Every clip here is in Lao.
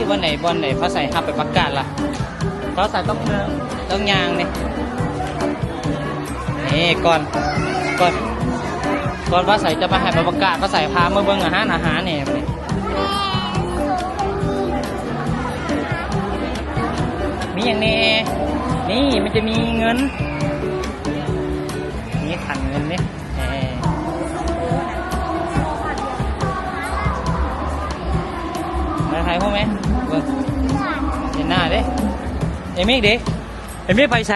ບ່ອນໃດ ບ່ອນໃດ ຟ້າໃສຮັບໄປປະກາດລະ. ຟ້າໃສຕ້ອງ ຕ້ອງຍ່າງນີ້ ນີ້ກ່ອນ ກ່ອນ ກ່ອນຟ້າໃສຈະໄປໃຫ້ໄປປະກາດ ຟ້າໃສພາມາເບິ່ງອາຫານ ອາຫານນີ້ ນີ້ ມີຫຍັງແດ່? ນີ້ມັນຈະມີເງິນ ມີຂັນເງິນເດ້. ເອີ ມາຖ່າຍຮູບແມະ ເບິ່ງ ເຫັນໜ້າເດ້. ເອມິກເດ? ເອມິກໄປໃສ?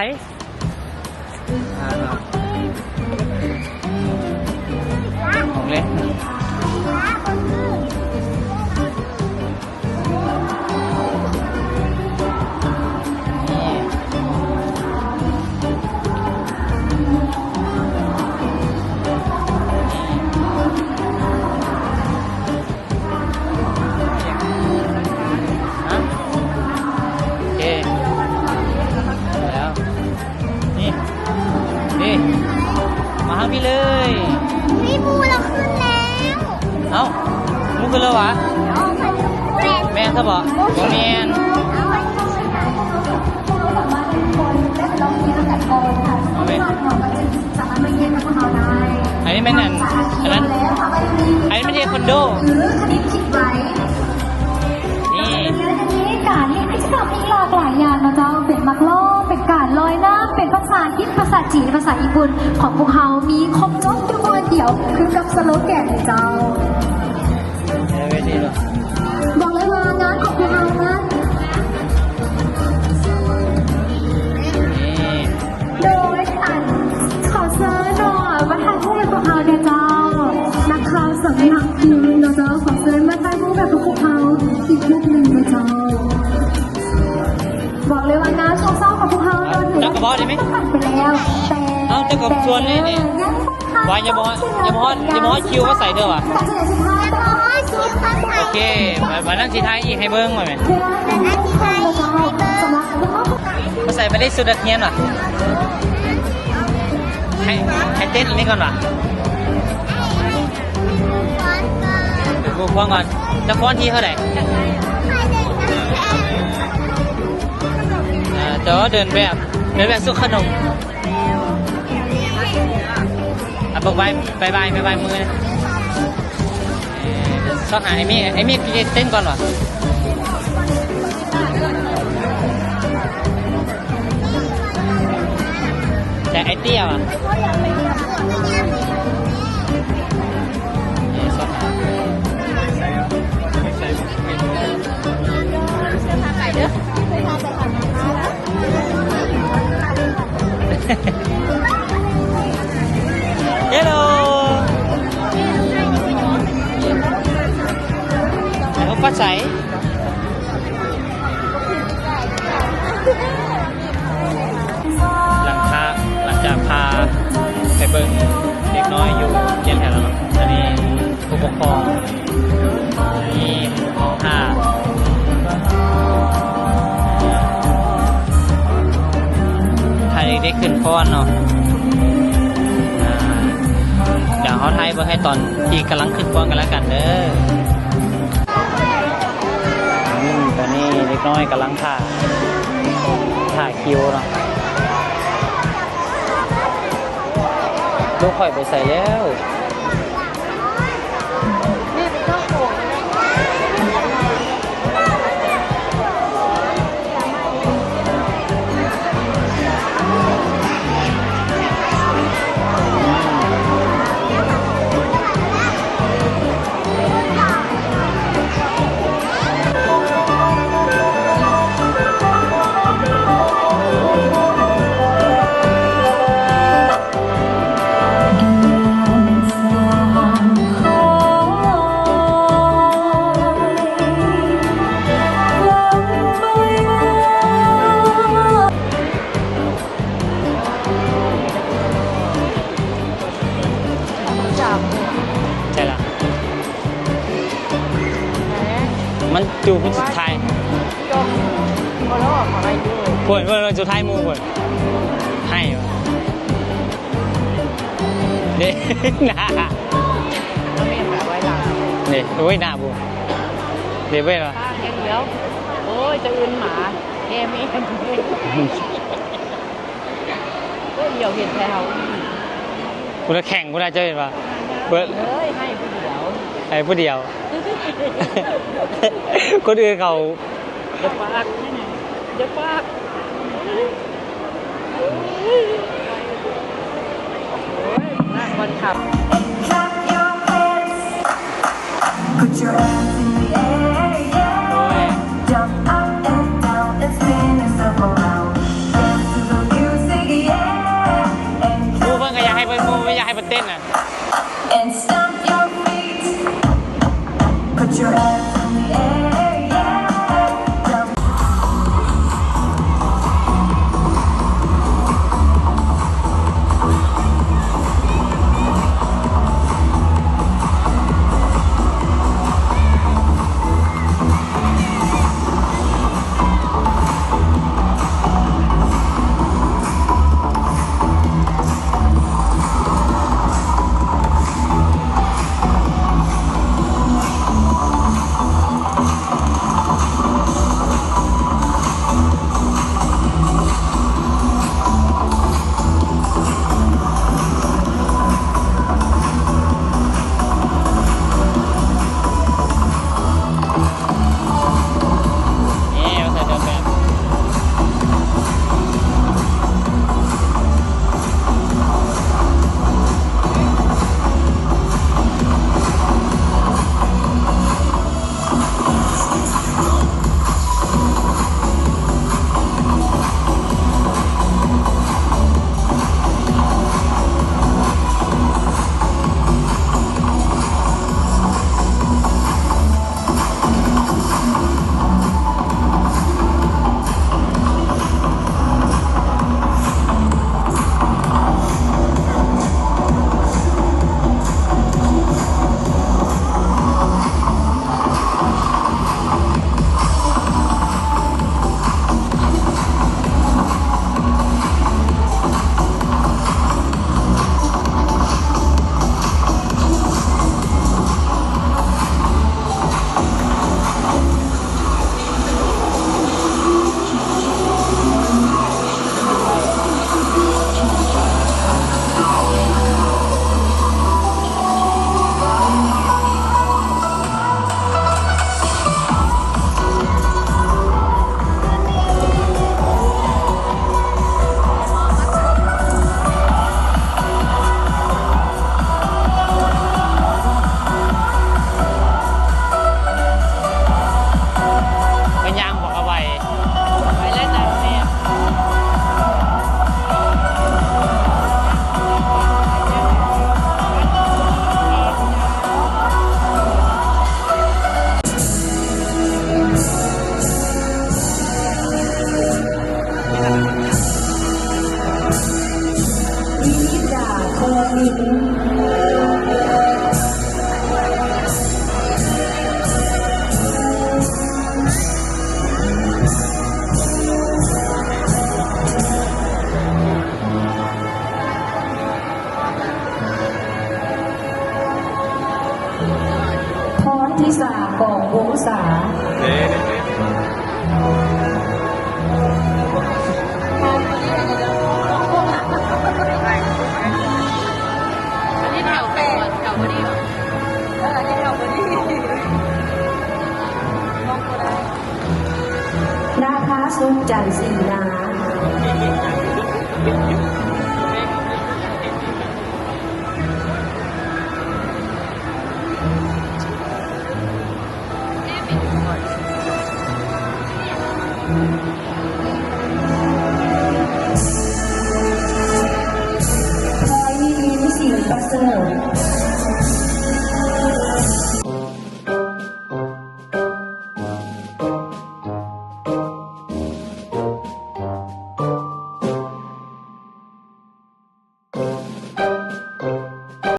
ອ່າ ອອກເລີຍ. ໂອເຄ ແລ້ວ ນີ້ ນີ້ ມາທາງພີ້ເລີຍ. ມີໝູ່ລາວຂຶ້ນແລ້ວ. ເອົ້າ ໝູ່ຂຶ້ນແລ້ວຫວາ? ແມ່ນຊະບໍ? ບໍ່ແມ່ນ. ອັນນີ້ແມ່ນອັນ ອັນນັ້ນ ອັນນີ້ມັນເທຄວັນໂດ. ນີ້ ການເຮັດກິດຈະກຳມີຫຼາກຫຼາຍຢ່າງເນາະເຈົ້າ ເປັນໝາກລໍ້ ເປັນການລອຍນ້ຳ ເປັນພາສາອັງກິດ ພາສາຈີນ ພາສາຍີ່ປຸ່ນ ຂອງພວກເຮົາມີຄົບຈົບຢູ່ບ່ອນດຽວ ຄືກັບສະໂລແກນເລີຍເຈົ້າ. ບອກເລີຍວ່າງານຂອງພວກເຮົານັ້ນ ນີ້ ໂດຍ ອັນ ຂໍເຊີນເນາະ ມາຖ່າຍຮູບກັບພວກເຮົາແດ່ເຈົ້າ. ນັກຂ່າວສຳນັກພິມເນາະເຈົ້າ ຂໍເຊີນມາຖ່າຍຮູບກັບພວກເຮົາອີກຮູບໜຶ່ງເນາະເຈົ້າ. ບອກເລີຍວ່າງານຊ່ວງເຊົ້າຂອງພວກເຮົາເນາະ ຖືວ່າຈະຜ່ານໄປແລ້ວ ແຕ່ ເອົ້າ ເຈົ້າກໍຊວນນີ້ ນີ້ ວ່າຍັງບໍ່ຮອດ ຍັງບໍ່ຮອດ ຍັງບໍ່ຮອດຄິວມາໃສ່ເດີຫວາ. ໂອເຄ ບາດນັ້ນຊິຖ່າຍອີກໃຫ້ເບິ່ງວ່າແມ່ນ ມາໃສ່ໄປໄດ້ສຸດນັກຮຽນຫວາ. ໃຫ້ ໃຫ້ເຕັ້ນອັນນີ້ກ່ອນຫວາ. ເປັນຜູ້ຟ້ອງກ່ອນ ຈະຟ້ອນທີເທົ່າໃດ? ເອີ ເຈົ້າເດີນແບບ ເດີນແບບຊຸກຂະໜົມ. ອ່ະ ບາຍບາຍ ບາຍບາຍ ບາຍບາຍມືນະ. ຊອກຫາໄອ້ມີ ໄອ້ມີເຕັ້ນກ່ອນຫວາ. ແຕ່ໄອ້ເຕ້ຍຫວາ. ເຮລໂລ ໄປພົບກັບໃສ? ຫຼັງຈາກ ຫຼັງຈາກພາໄປເບິ່ງເດັກນ້ອຍຢູ່ໂຮງຮຽນແລ້ວເນາະ ອັນນີ້ຜູ້ປົກຄອງ ນີ້ຫ້ອງຖ້າ ຖ້າເດັກໆຂຶ້ນຟ້ອນເນາະ. ອ່າ ດຽວເຮົາຖ່າຍເບິ່ງໃຫ້ຕອນທີ່ກຳລັງຂຶ້ນຟ້ອນກັນແລ້ວກັນເດີ. ອືມ ຕອນນີ້ເດັກນ້ອຍກຳລັງຖ້າ ຖ້າຄິວເນາະ. ລູກຂ້ອຍໄປໃສແລ້ວ?ໃຊ່ລະ ມັນຢູ່ຈຸດສຸດທ້າຍ ພຸ້ນ ພຸ້ນ ສຸດທ້າຍໝູ່ພຸ້ນ ໃຫ້ຫວາ ເດ້ ໜ້າ ເດ້ ໂອ້ຍ ໜ້າບໍ່ ເດ້ ເບິ່ງຫວາ. ໂອ້ຍ ຈະອື່ນໝາ ແອມ ແອມ ໂອ້ຍ ດຽວເຫັນແທ້ເຮົາອີກ ພຸ້ນນະ ແຂ່ງພຸ້ນນະ ເຈົ້າເຫັນບໍ່? ເບິ່ງເລີຍ ໃຫ້ຜູ້ດຽວ ໃຫ້ຜູ້ດຽວ ຄົນອື່ນເຂົາ ຢ່າປາກ ຢ່າປາກ ໂອ້ຍ ນັກບອນຂັບ Put your hands in the air, yeah. Jump up and down and spin yourself around. Dance to the music, yeah. And ໝູ່ເພິ່ນກໍຢາກໃຫ້ເພິ່ນ ໝູ່ເພິ່ນຢາກໃຫ້ເພິ່ນເຕັ້ນນະ And stomp your feet. Put your hands in the air, yeah. Jump. ໄປຍ່າງບໍ່ ເອົາໄວ້ ໄປແລ້ວນະແມ່. ພ້ອມທີສາມຂອງວົງສາ. ອັນນີ້ແຖວແປດ ແຖວບໍ່ດີເນາະ ເອີ ອັນນີ້ແຖວບໍ່ດີ ມອງບໍ່ໄດ້. ນາພາສຸກ ຈັນສີນາ.